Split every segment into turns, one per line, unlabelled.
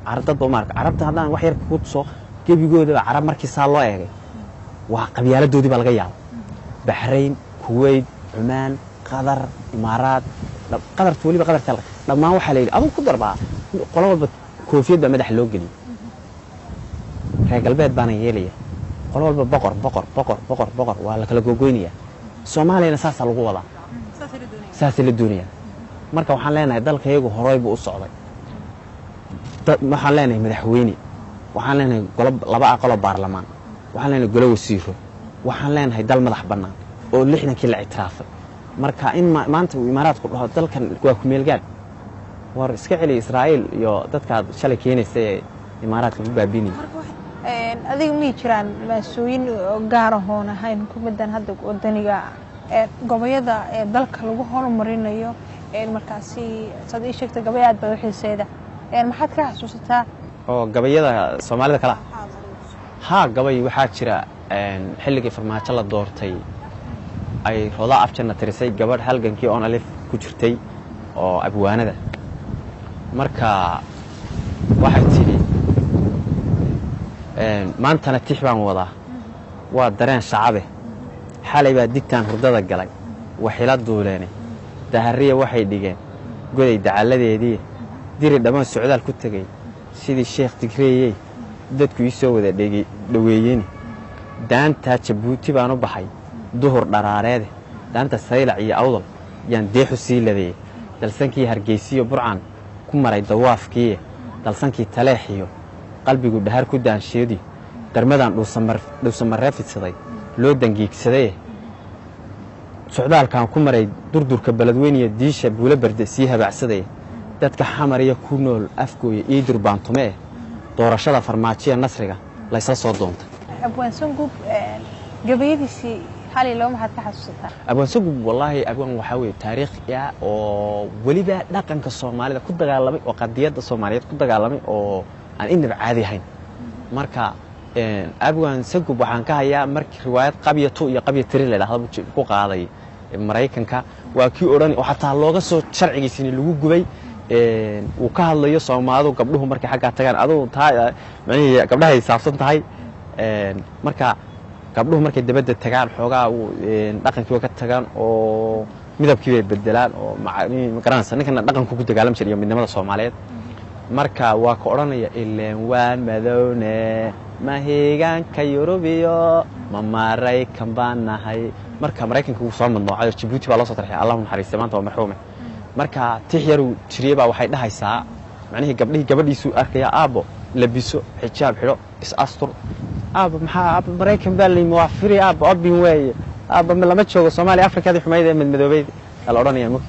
Dad ba maarka Carabta haddaan wax yar ku tuso, gebigoodaba Carab markii saa loo eegay waa qabyaaladoodii baa laga yaaba. Baxrayn, Kuwait, Cumaan, Qatar, Imaaraad, Qatarta weliba, Qatarta dhammaan waxaa la yidhi aduu ku darbaa, qolo walba koofiyad baa madaxa loo geliyey. Reer galbeed baana yeelaya, qolo walba boqor, boqor, boqor, boqor, boqor, waa la kala googoynaya. Soomaaliyana saasaa lagu wadaa, saasay la doonayaan. Marka waxaan leenahay dalkayagu horey buu u socday. Waxaan leenahay madaxweyne, waxaan leenahay golo, laba aqaloo baarlamaan, waxaan leenahay golo wasiiro, waxaan leenahay dal madax bannaan oo 60-kii la ictiraafay. Marka in maanta uu Imaaraadku dhaho dalkan waa kumeelgaad, war iska celi Israa'iil iyo dadkaad shalay keenaysa ee Imaaraadka ku baabiinaya.
Adiga miyay jiraan maasooyin gaar ahoon ahayn kumidan hadda wadaniga, goboyada ee dalka lagu horumarinayo? Markaasi saad ii sheegtay gabay aad baa u xiiseeda, maxaad ka xasuusataa?
Oo gabayada Soomaalida kale ah? Haa, gabay waxaa jira xilligii Farmaajo la doortay ay Roodaa Afjanna tirisay, gabadh halgankii ONLF ku jirtay oo abwaanada. Marka waxay tidhi: "Maantana tix baan wadaa, waa dareen shacabe. Xalay baa digtaan hurdada galay, waxila duuleene dahariya waxay dhigeen goday dacalladeedii, diri dhammaan socdaal ku tegey sidii Sheekh Digreeyey, dadku ii soo wada dhoweeyeni. Daantaa Jabuuti baan u baxay duhur dharaareede, daanta Saylac iyo Awdal yaan deexu sii ladeeyey, dalsankii Hargeysiyo Burcan ku maray dawaafkiiye, dalsankii Taleexiyo qalbigu dhahar ku daansheedi, darmadaan dhuusamaree fidsaday loo dangiigsadaye, socdaalkaan ku maray durdurka Beledweyniya, diisha Buulo Berde sii habaacsadaya, dadka Xamariya ku nool Afgooya ii durbaantume eh, doorashada Farmaajiya nasriga laysla soo doontay."
Abwaan Sangub gabayadiisii hal iyo laba maxaad ka xasuusataa?
Abwaan Sangub, wallaahi abwaan waxaa weeye taariikhi ah oo weliba dhaqanka Soomaalida ku dagaalamay oo qadiyadda Soomaaliyeed ku dagaalamay oo aan inaba caadi ahayn. Marka abwaan Sangub waxaan ka hayaa markii riwaayad Qabya tu iyo Qabya tiri la dhahdo ku qaaday Maraykanka, waa kii odhan oo xataa looga soo sharcigiisini lagu gubay, uu ka hadlayo Soomaalidu gabdhuhu markay xaggaa tagaan, adugu taa macnihii gabdhahay saabsan tahay. Marka gabdhuhu markay dabadda tagaan xoogaa dhaqankii way ka tagaan oo midabkii bay bedelaan oo ma garanaysa. Ninkana dhaqanku ku dagaalam jiray iyo midnimada Soomaaliyeed. Marka waa ka odhanaya: "Ileen waan madowne, mahigaanka Yurubiyo ma Maraykan baan nahay." Marka Maraykanka wuu soo madnoocay oo Jabuuti baa loo soo tarxiyay, Allahu naxariistay, maanta waa marxuume. Marka tix yaruu jiriyey baa waxay dhahaysaa, macnihii gabdhihii gabadhiisuu arkaya: "Aabbo, labiso, xijaab xidho, is astur aabba. Maxaa aabba? Maraykan baa layimi, waa free aabba, open weeye aabba, lama joogo Soomaaliya, Afrikadii xumayd ee madmadoobeyd," aa la odhanaya mug.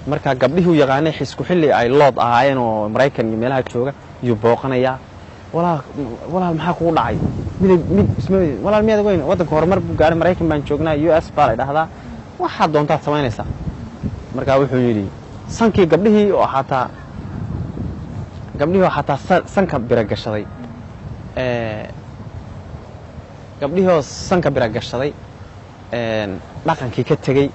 Marka gabdhihii u yaqaanay xisku xilli ay lood ahaayeen oo Maraykan iyo meelaha jooga yuu booqanayaa. "Walaal, walaal, maxaa kugu dhacay? Midab mid isma walaal, miyaad ogeyn waddanka horumar buu gaaray? Maraykan baan joognaa, US baa la dhahdaa, waxaad doontaad samaynaysaa." Marka wuxuu yidhi sankii gabdhihii oo xataa sanka bira gashaday, gabdhihii oo sanka bira gashaday, dhaqankii ka tegey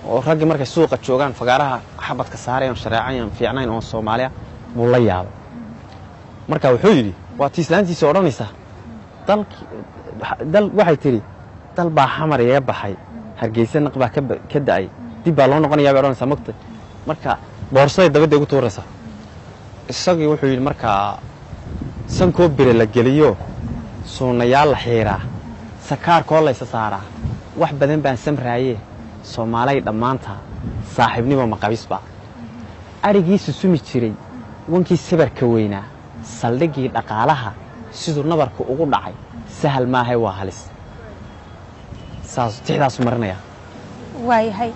oo raggii markay suuqa joogaan fagaaraha xabadka saaray oon shareecayn fiicnayn oon Soomaaliya buu la yaabay. Marka wuxuu yidhi, waa tii islaantiisa odhanaysa dalki dal, waxay tidhi: "Dal baa Xamar iga baxay, Hargeysa naq baa ka da'ay, dib baa loo noqonayaa," bay odhanaysaa mogtay. Marka boorsaday dabadda ugu tuuraysaa isagii. Wuxuu yidhi: "Markaa sankoo bire la geliyo, suunayaal la xiiraa, sakaarkoo laysa saaraa, wax badan baan samraaye, Soomaalay dhammaanta saaxiibnimo ma qabisba. Adhigii susumi jiray, wankii sabarka weynaa, saldhiggii dhaqaalaha siduu nabarka ugu dhacay, sahal maahay, waa halis." Saas tixdaasu marinaya.
Waayahay,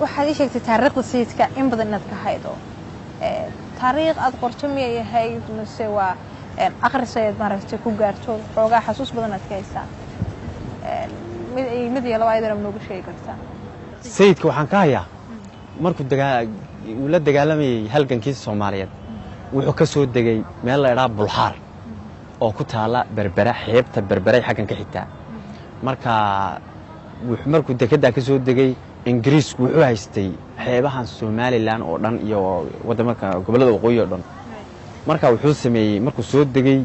waxaad ii sheegtay taariikhda Sayidka in badan inaad ka haydo. Taariikh aad qorto miyay ahayd mase waa akhris ayaad maaragtay ku gaarto, xoogaa xasuus badan aad ka haysaa? Mid mid iyo laba ayadana noogu sheegi kartaa?
Sayidka waxaan ka hayaa markuu uu la dagaalamayey halgankiisa Soomaaliyeed, wuxuu ka soo degay meel la idhaha Bulxaar oo ku taala Berbera, xeebta Berberay xaggan ka xigtaa. Marka markuu dekeddaa ka soo degay, Ingiriisku wuxuu haystay xeebahan Somalilan oo dhan iyo waddamaka gobollada waqooyi oo dhan. Marka wuxuu sameeyey, markuu soo degey,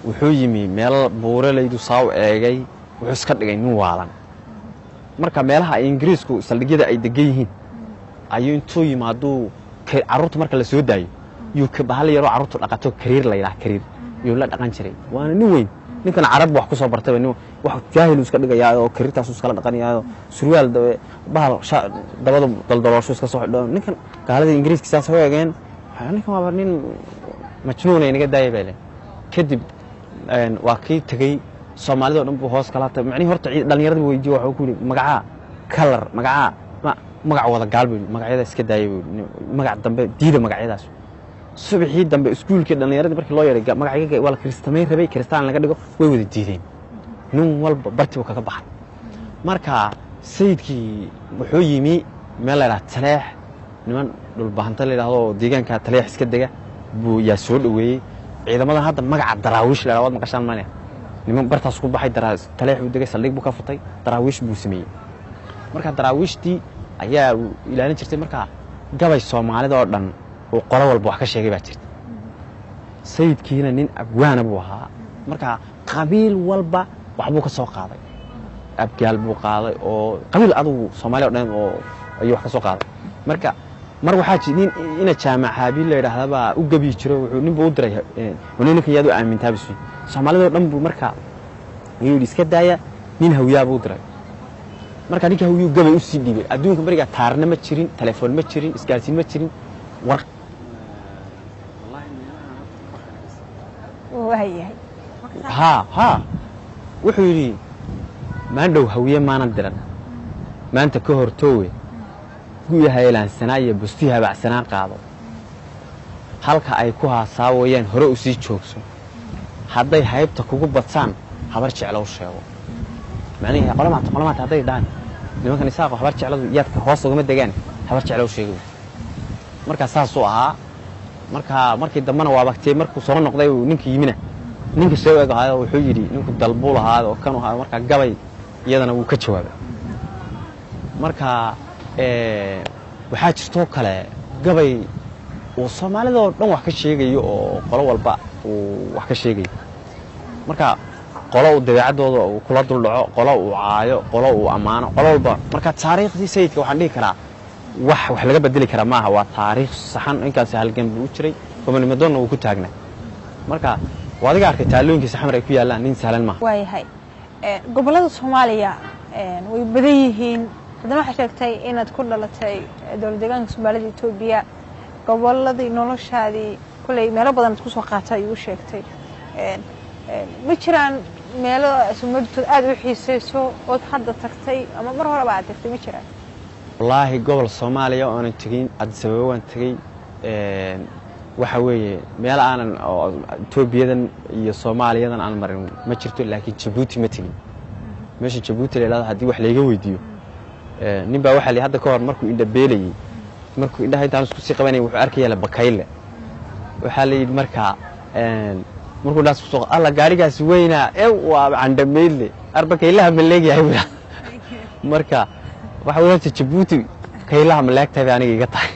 wuxuu yimi meel buuralaydu saa u eegay, wuxuu iska dhigay nin waalan. Marka meelaha ay Ingiriisku saldhigyada ay degan yihiin ayuu intuu yimaaduu, carruurta marka la soo daayo, yuu bahal yaroo carruurtu dhaqato, kariir la yidhaha, kariir yuu la dhaqan jiray. Waana nin weyn ninkan, carab wax ku soo bartayba, nin wax jaahil iska dhigayaa oo kariirtaasuu iskala dhaqanayaa, surwaal bahal dabada daldaloosho iska soo xidho. Ninkan gaaladii Ingiriiska saas u eegeen, ninkan waaba nin majnuuna, inaga daaya bay leen. Kadib waa kii tegey, Soomaalida o dhan buu hoos kala tagay. Macnihi horta dhallinyaradii weydiiyo, waxuu ku yidhi magacaa kalar, magacaa magac wada gaal buu yidhi, magacyada iska daaya buu yidhi, magac dambe diida magacyadaas. Subaxii dambe iskuulkii dhallinyaradii markii loo yeedhay, magacyaga waa la kiristamayn rabay, kiristaan laga dhigo, way wada diideen, nin walba barti buu kaga baxay. Marka sayidkii wuxuu yimi meel la yidhaha Taleex, niman Dhulbahanta la yidhahdo oo deegaanka Taleex iska dega buu yaa soo dhoweeyey. Ciidamadan hadda magaca Daraawiish la yidhahdo waad maqashaan mane, niman bartaas ku baxay, Taleex buu degay, saldhig buu ka futay, Daraawiish buu sameeyey. Marka Daraawiishtii ayaa ilaalin jirtay. Marka gabay Soomaalida oo dhan uu qolo walba wax ka sheegay baa jirta. Sayidkiina nin abwaana buu ahaa, marka qabiil walba waxbuu ka soo qaaday. Abgaal buu qaaday oo qabiil adugu Soomaaliya o dhan oo ayuu wax ka soo qaaday. Marka mar waxaa ji nin ina Jaamac Haabiil la yidhaahdabaa u gebiyi jiro, wuxuu nin buu u diray, nin ninkan yaad u aamintaa bisu Soomaalida o dhan buu. Marka ayuu yidhi iska daaya, nin Hawyaa buu diray. Marka ninka Hawyuu gabay u sii dhiibay. Adduunka berigaa taarna ma jirin, telefoon ma jirin, isgaarsiin ma jirin, war.
Waayahay.
Ha, wuxuu yidhi maandhow Hawiye maanan diran maanta ka hortoowe, guya haylaansanaa iyo bustii habacsanaa qaado, halka ay ku haasaawayaan hore u sii joogso, hadday haybta kugu badsaan Habar Jeclow sheego. Macnihii qolamaata qolamaata hadday dhahan nimankan Isaaqo Habar Jecladu yaadka hoos ugama degaan, Habar Jeclow sheego. Markaa saasuu ahaa. Marka markii dambena waa bagtiyey, markuu soo noqday uu ninka yimina, ninka soo eg ahaayo, wuxuu yidhi ninku dalbuu lahaa oo kanu ahaa. Markaa gabay iyadana wuu ka jawaabay. Marka waxaa jirtoo kale gabay uu Soomaalida oo dhan wax ka sheegayo oo qolo walba uu wax ka sheegayo. Marka qolo uu dabeecaddooda uu kula duldhaco, qolo uu caayo, qolo uu ammaano, qolo walba. Marka taariikhdii sayidka waxaan dhihi karaa wax laga bedeli karaa maaha, waa taariikh saxan. Ninkaasi halgan buu u jiray, gobonimadoonna wuu ku taagnaa. Marka waa adiga arkay taalooyinkiisa Xamar ay ku yaallaan, nin sahlan maaha.
Waayahay. Gobollada Soomaaliya way badan yihiin, haddana waxaa sheegtay inaad ku dhalatay dowlad deegaanka Soomaalida Etoobiya. Gobolladii noloshaadii kulley meelo badan aad kusoo qaatay ayuu sheegtay. Ma jiraan meelo soomaalitood aada u xiiseyso ood hadda tagtay ama mar horeba aad tagtay, ma jiraan?
Wallaahi gobol Soomaaliya oonan tegin, Addis Ababa waan tegey. Waxa weeye meel aanan oo Etoobiyadan iyo Soomaaliyadan aan marin ma jirto, laakiin Jabuuti ma tegin. Meesha Jabuuti la yidhahdo haddii wax layga weydiiyo, nin baa waxaa la hadda ka hor markuu indha beelayey, markuu indhaha intaan isku sii qabanayay, wuxuu arkaya bakayle. Waxaa la yidhi markaa markuu indhahaas kusoo, alla gaarigaasi weynaa ew waa candhameydle, arbakaylaha ma leegyahay buu. Marka waxa wey horta Jabuuti kaylaha ma leegtahay bay aniga iga tahay.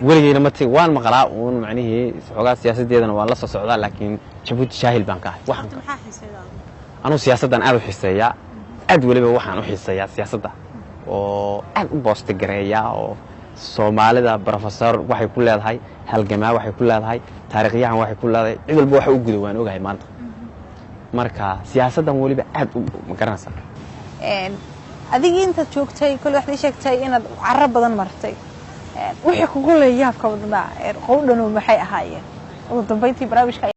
Weligeyna ma tegi, waan maqlaa uun, macnihii xoogaa siyaasaddeedana waan la soo socdaa, laakiin Jabuuti jaahil baan ka ahay. Waxaan anuu siyaasaddan aad u xiiseeyaa, aad weliba waxaan u xiiseeyaa siyaasadda oo aad u boosta gareeya oo Soomaalida professor waxay ku leedahay, halgamaa waxay ku leedahay, taariikhyahan waxay ku leedahay, cid walba waxa u guda waan ogahay maanta. Marka siyaasaddan weliba aad u ma garanaysaa.
Adigii intaad joogtay kolle waxaad ii sheegtay inaad caro badan martay. Wixii kugu leeyaabka badnaa qowdhanu maxay ahaayeen? Ugu dambeyntii barnaamijka.